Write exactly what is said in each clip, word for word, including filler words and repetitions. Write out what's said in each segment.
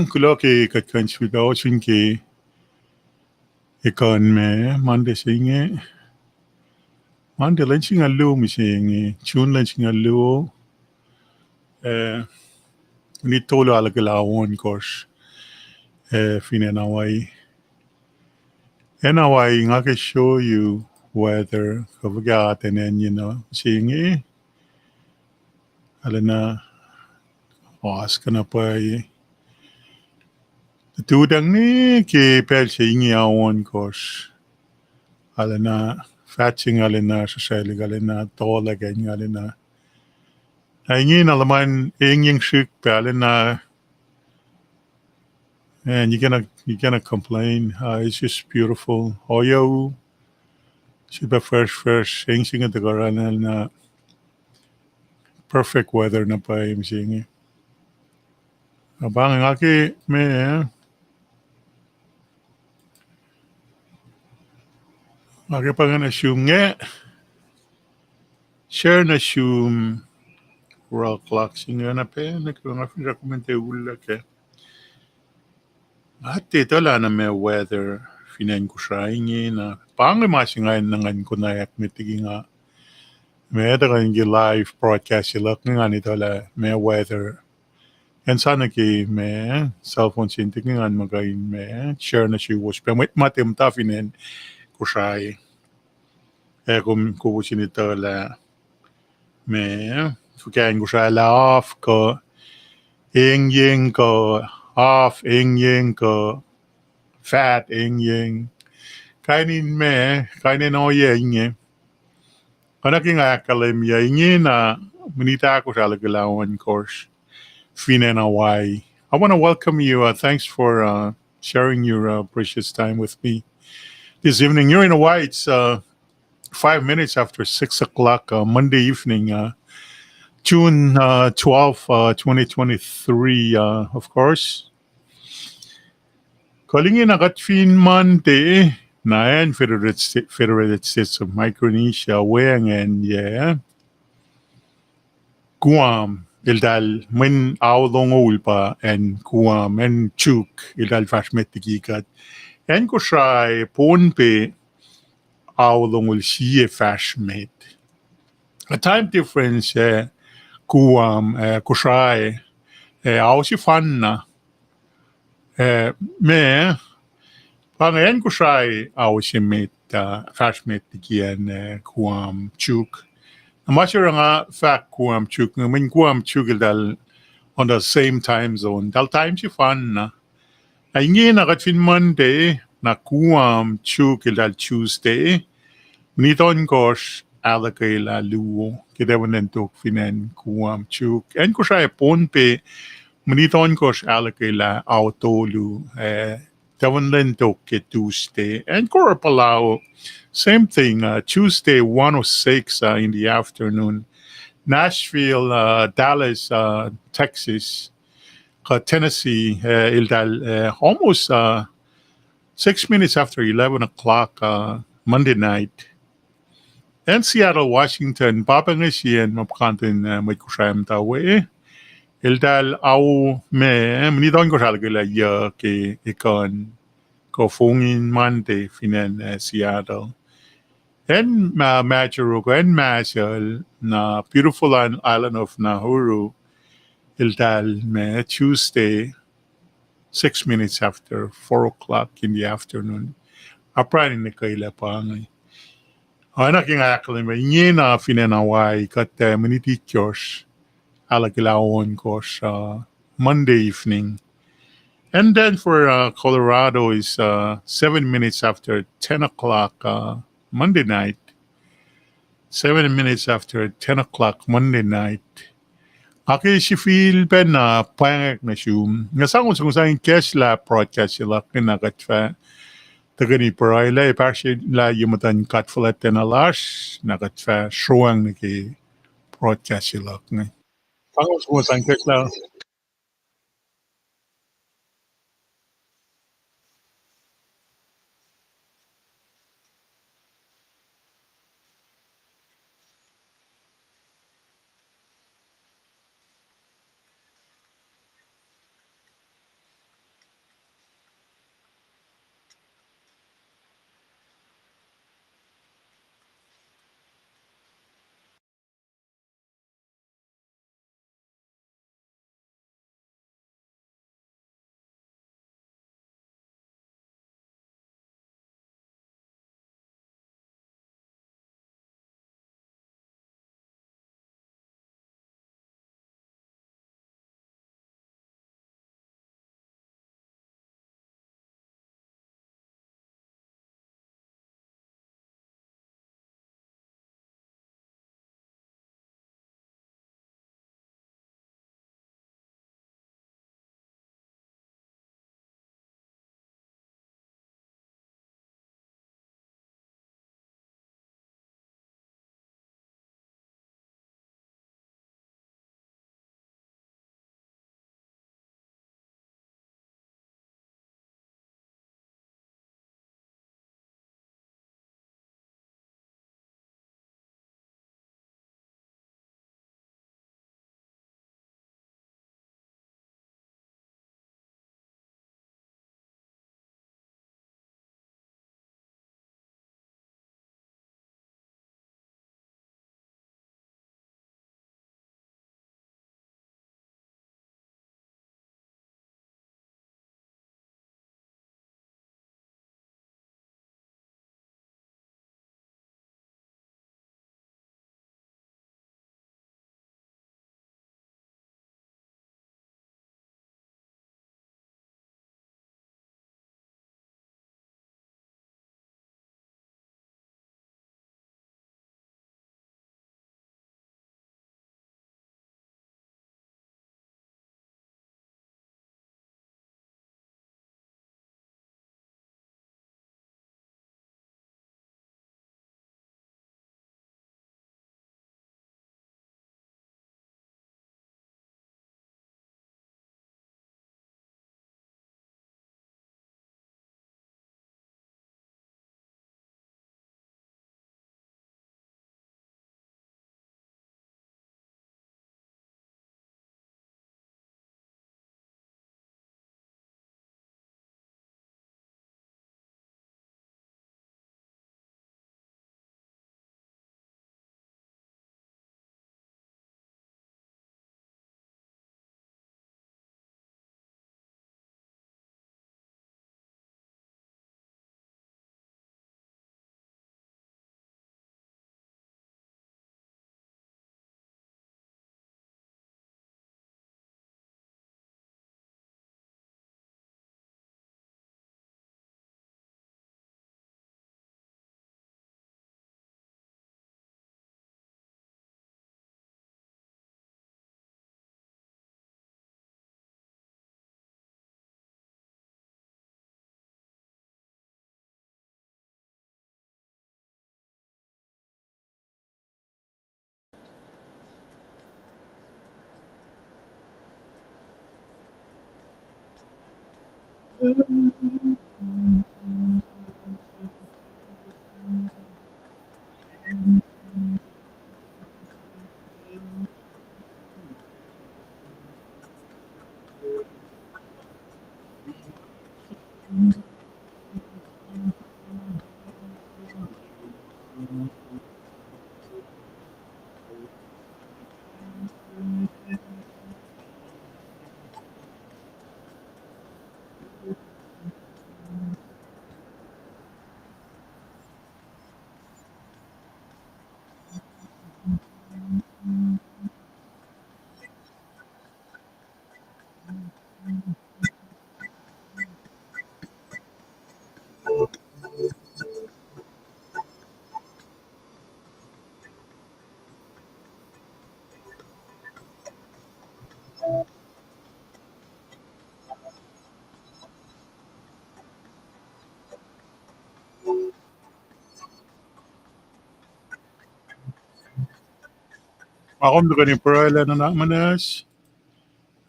Kuloh ke kuht kuh in sifilpac ohsun ke ekuh in me Monday se inge. Monday lwen singucul luo mihsenge, June lwen singucul luo. Eh, minit tolu ahluhkwelah ohnkohsr, eh, fin acn Hawaii. Acn Hawaii, nga ke show you weather, kuh fuhkah atacn acn inge nuh mihsenge. Arulacna oasr kuh na pwacye. Tutacng ne ke pacl se inge ohnkohsr. Arulacna faht se inge arulacna srihsrihk, arulacna tohlak inge arulacna. Na inge na luhman engyeng srihk pac arulacna. And you cannot, you cannot complain. Uh, it's just beautiful. Ohiyac u, srihpac fresh, fresh. Eng se inge tuhkuh arulacna perfect weather na pwacye mihsenge. Na pa inge nga ke me, nga ke pa inge nuh sum inge, share nuh sum, oruh clock se inge na pac, na ke nga fin recommend te ullac kac. Nga tiac etuh lah na ma weather fin acn Kosrae inge na. Pa inge ma se nga enenuh in konwacack met liki nga, ma tuhkuh ke live broadcast se luhk inge, nga etuh lah ma weather. Acn sa nuh ke ma cell phone se inge, nga muhkwena ma share nuh suwos pac mwet ma tiac muhta fin acn Kosrae. Ac kom, kowos in etuh lah ma, fuhkah acn Kosrae lah af kuh engyeng kuh, af engyeng kuh, faht engyeng. Kain in ma, kain in ohiyac inge. Oacna ke nga ahkkahlwemye, ingena minit ahkosr ahluhkwelah ohnkohsr fin acn Hawaii. I want to welcome you. Uh, thanks for, uh, sharing your, uh, precious time with me this evening. You're in Hawaii. It's, uh, five minutes after six o'clock, uh, Monday evening, uh, June, uh, twelfth, uh, twenty twenty-three, uh, of course. Kuh ingena kuht fin Monday, na acn Federated Sta-, Federated States of Micronesia, weacng acn yac, Guam, eltahl mweyen ao longoul pa acn Guam, acn Chuuk, eltahl fahsr met liki kuht. Acn Kosrae, Pohnpei, ao longoul sie fahsr met. A time difference, eh, Guam, eh, Kosrae, eh, ao sefanna. Eh, ma, pa inge acn Kosrae ao se met, uh, fahsr met liki acn, eh, Guam, Chuuk. Na ma se oruh nga fahk Guam, Chuuk, mweyen Guam, Chuuk eltahl on the same time zone. Eltahl time sefanna. Na ingena kuht fin Monday, na Guam, Chuuk eltahl Tuesday. Minit ohnkohsr ahluhkwelah luo, ke tahfuhn lwen tok fin acn Guam, Chuuk. Acn Kosrae, Pohnpei, minit ohnkohsr ahluhkwelah ao tolu, eh, tahfuhn lwen tok ke Tuesday. Acn Koror, Palau, same thing, uh, Tuesday, one oh six, uh, in the afternoon. Nashville, uh, Dallas, uh, Texas, kuh Tennessee, uh, eltahl, uh, almost, uh, six minutes after eleven o'clock, uh, Monday night. Acn Seattle, Washington, pa pa inge sie acn ma puhkantwen, uh, mwet Kosrae muhta we. Eltahl ao ma, minit ohnkohsr ahluhkwelah yuc ke ekuh in kuh fongin Monday fin acn, uh, Seattle. Acn ma-, Majuro, acn Marshall, na beautiful isl-, island of Nauru, eltahl ma Tuesday, six minutes after four o'clock in the afternoon. Apkuhran in ekuh lah pa inge. Oacna ke nga ahkkahlwemye, ingena fin acn Hawaii, kuht, uh, minit itkohsr ahluhkwelah ohnkohsr, uh, Monday evening. And then for, uh, Colorado is, uh, seven minutes after ten o'clock, uh, Monday night. Seven minutes after ten o'clock Monday night. Nga ke sifilpac na pwacngwack nuh sum. Nga sang us, nga sang in kahslah broadcast se luhk inge na kuht fah tuhkweni pruhelah, pahsrlah ye muhtuhn God fuhlwactacna lasr, na kuht fah sroacng nuh ke broadcast se luhk inge. Sang us, nga sang in kahslah. Ma kom tuhkweni pruhe lah nuhnak muhnahs,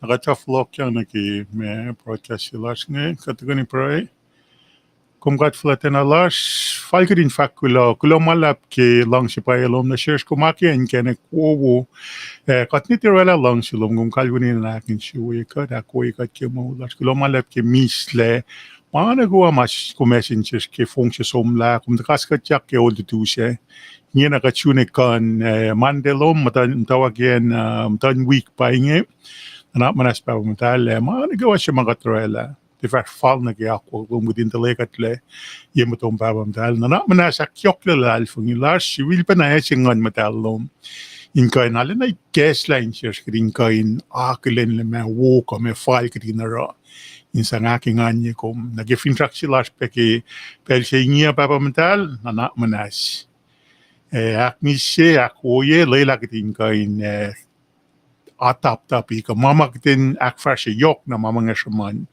na kuht fah fohlohkyang nuh ke ma broadcast se lasr inge, kuht tuhkweni pruhe. Kom kuht fuhlwactacna lasr, fal kuht in fahk kuloh, kuloh ma luhlahp ke luhngse pwacye lom nuh sesr, kom akiyac inkacnek wowo. Eh, kuht nit orwaclah luhngse lom, kom kalweni in ahkinsewowoye kuht, ahkwoye kuht ke moul lasr. Kuloh ma luhlahp ke mislac, ma nuh kwewa ma kom ase nuh sesr ke fong se somlah, kom tuhkas kuhtyak ke olutu sac. Ingena kuht sun ekuh in, eh, Monday lom, muhtuhn, muhtwacwacack in, uh, muhtuhn wik pa inge. Nuhnak muhnahs Pahpah Muhtahl, eh, ma nuh kwewa se ma kuht orwaclah, tiac fahsr fal nuh ke akwuck lom, kihtin tuhlac kuhtlac ye motom Pahpah Muhtahl. Nuhnak muhnahs, ahkyohkye luhlahlfongi lasr, sifilpacna ase Nguhn Muhtahl lom in kuh in arulacna ikacslah insesr, kihtin kuh in akihlen lah ma wo kuh ma fal kihtin oruh in sang ahkenganye kom nuh ke finsrak se lasr pac ke pacl se inge uh Pahpah Muhtahl. Nuhnak muhnahs, eh, ahkngisye, ahkwoye, lwelah kihtin kuh in, eh, ataptapi kuh ma ma kihtin ahkfahsrye yohkna ma ma nga sruhmuhn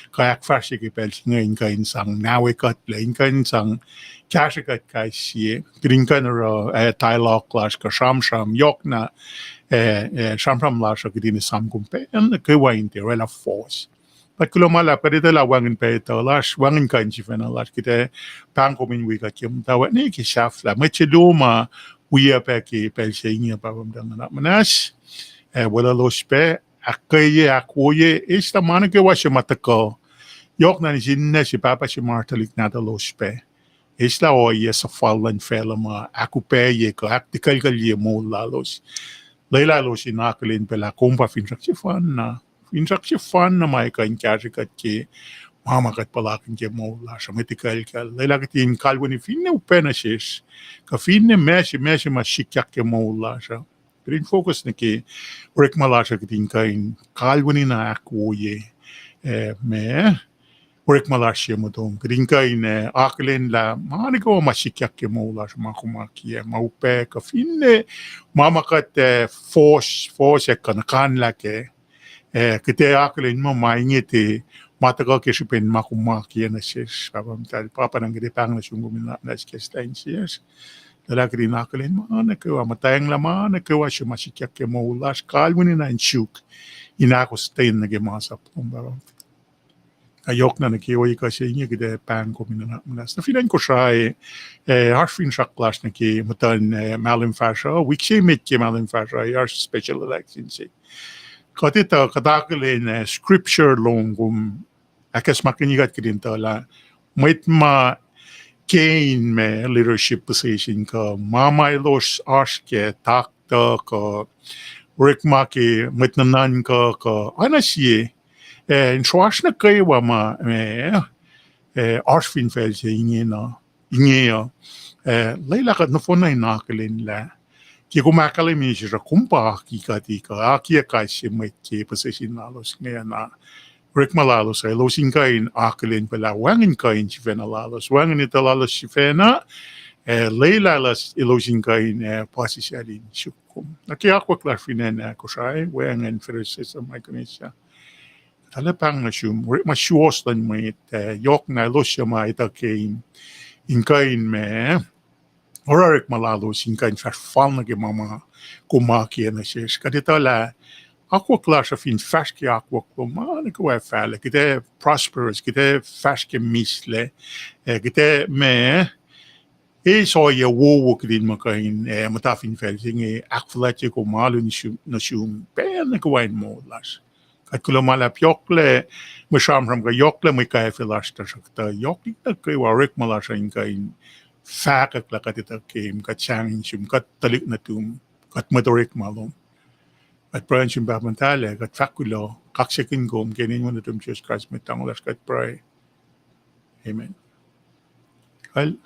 kuh ahkfahsrye ke pacl se inge in kuh in sang nawe kuhtlac, in kuh in sang kahsrwe kuht kais sie, kihtin kuh in oruh, eh, dialogue lasr kuh sramsram yohkna, eh, eh, sramsram lasr uh kihtin esam kom pacl nuh kwewa in tiac orwaclah fohs. Kuht kuloh ma luhlahp, kuht etuh lah wacngihn pac etuh lasr, wacngihn kuh in sifacna lasr, kuht ac pahng kom in wi kuht ke muhtwacwacack nuh ke sahflah. Mwet se luo ma wi pac ke pacl se inge Pahpah Muhtahl, nuhnak muhnahs, eh, weluhlos pac, ahkkweye, ahkwoye, eislah ma nuh kwewa se ma tuhkuh. Yohkna nuh sin ninac se, pahpah se ma tuhlihk nahtuhlos pac. Eislah ohiyac suhfal luhn facluh ma ahkupacye kuh ahktikuclkuclye moul lalos. Lwelah elos in akihlen pac lah kom pa finsrak sefanna. Finsrak sefanna ma kuh in kahsrwe kuht ke ma ma kuht puhlakihn ke moul lasr uh, mwe tikuclkucl. Lwelah kihtin kalweni finne upac nuh sesr, kuh finne ma se ma se ma sikyak ke moul lasr uh, kihtin focus nuh ke orekma lasr uh, kihtin kuh in kalweni na ahkwoye, eh, ma orekma lasr ye motom, kihtin kuh in, eh, akihlen lah ma nuh kwewa ma sikyak ke moul lasr uh ma kom akiyac, ma upac kuh finne ma ma kuht, eh, fohs, fohs ac kuh nuhkanlah kac. Eh, kuht ac akihlen muh ma inge tiac ma tuhkuh ke srihpen ma kom akiyac nuh sesr, Pahpah Muhtahl. Pahpah, na kuht ac pahng nuh sum kom in nuhnak muhnahs ke srihpen sesr. Lwelah kihtin akihlen ma nuh kwewa, muhtwacnglah ma nuh kwewa se ma sikyak ke moul lasr, kalweni na in suk in ahkostwen nuh ke masap lom, Pahpah. Ac yohkna nuh ke ohiyac kuh se inge kuht ac pahng kom in nuhnak muhnahs. Nuh fin acn Kosrae, eh, oasr finsrak lasr nuh ke muhtuhn, eh, mahlwem fahsruh, wik se met ke mahlwem fahsruh, oasr special election se. Kuht etuh, kuht akihlen, eh, scripture lom, kom ahkacsmakihnye kuht kihtin etuh lah mwet ma ke in ma leadership position kuh ma ma elos oasr kac, taktuh kuh orekma ke mwet nuhnuhnkuh kuh oacna sie, eh, in sroasr nuh kwewa ma, eh, eh, oasr fin facl se inge uh, inge uh, eh, lwelah kuht nohfohn na in akihlen lah ke kom ahkkahlwemye sesr uh, kom pa aki kuht kuh akiyac kais sie mwet ke position lalos inge uh, na orekma lalos uh elos in kuh in akihlen pac lah wacngihn kuh in sifacna lalos, wacngihn etuh lalos sifacna, eh, lwelah elos in kuh in, eh, puhsisacl in suk kom. Nuh ke akwuck lasr fin acn, eh, Kosrae, weacng acn Federated States of Micronesia, kuht arlac pahng nuh sum, orekma suwohs luhn mwet, eh, yohkna elos suc ma etuh ke in, in kuh in ma oruh orekma lalos in kuh in fahsr fal nuh ke ma ma kom akiyac nuh sesr. Kuht etuh lah akwuck lasr uh fin fahsr ke akwuck lom, ma nuh kwewa fahlac, kuht ac prosperous, kuht ac fahsr ke mihslac, ac kuht ac ma, eis ohiyac wowo kihtin muh kuh in, ac muhta fin facl se inge ahkfuhlwactye kom alu nuh sum pacl nuh kwewa in moul lasr. Kuht kuloh ma luhlahp yohklac mwe sramsram kuh yohklac mwe kaifwe lasr, tuhsruhktuh yohk liki nuh kwewa orekma lasr uh in kuh in fahkwack lah kuht etuh kom, kuht sahngweng sum, kuht tuhlihk nuhtum, kuht mwet orekma lom. Kuht pruhe nuh sum Pahpah muhtahl, kuht fahk kuloh, kaksakihn kom ke inen Wen nuhtum Jisus Kraist Mwet Lahngo lasr kuht pruhe. Amen. Kal,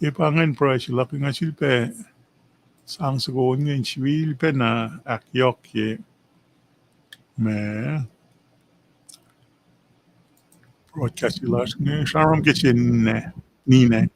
e pa ingacn pruhe se luhk, nga sifilpac sang soko on inge in sifilpac na ahkyohkye ma broadcast lasr inge, sramsram ke sine, ninac.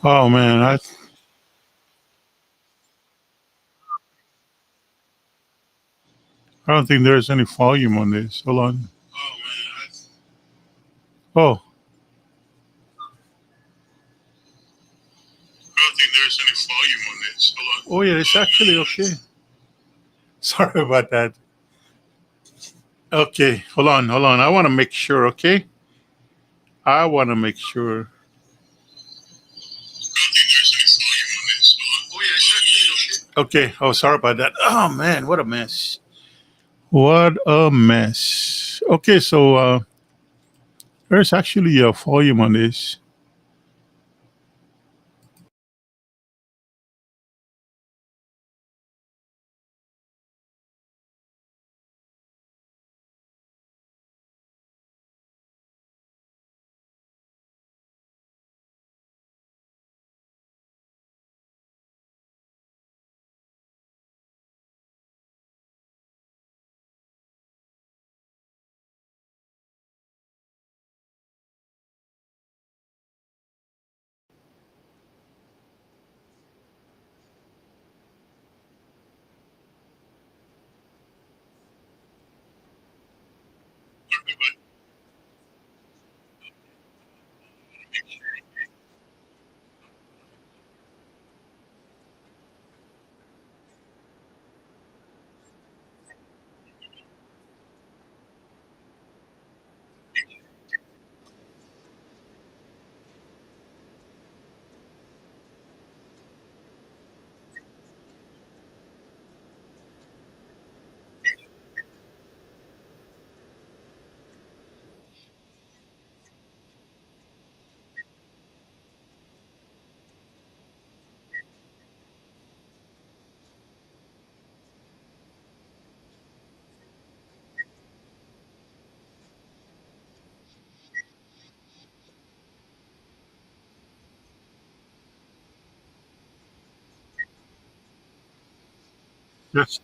Oh man, I, I don't think there's any volume on this. Hold on. Oh. I don't think there's any volume on this. Hold on. Oh, yeah, it's actually okay. Sorry about that. Okay, hold on, hold on. I want to make sure, okay? I want to make sure. Okay, oh, sorry about that. Oh, man, what a mess. What a mess. Okay, so uh, there's actually a volume on this. Yes.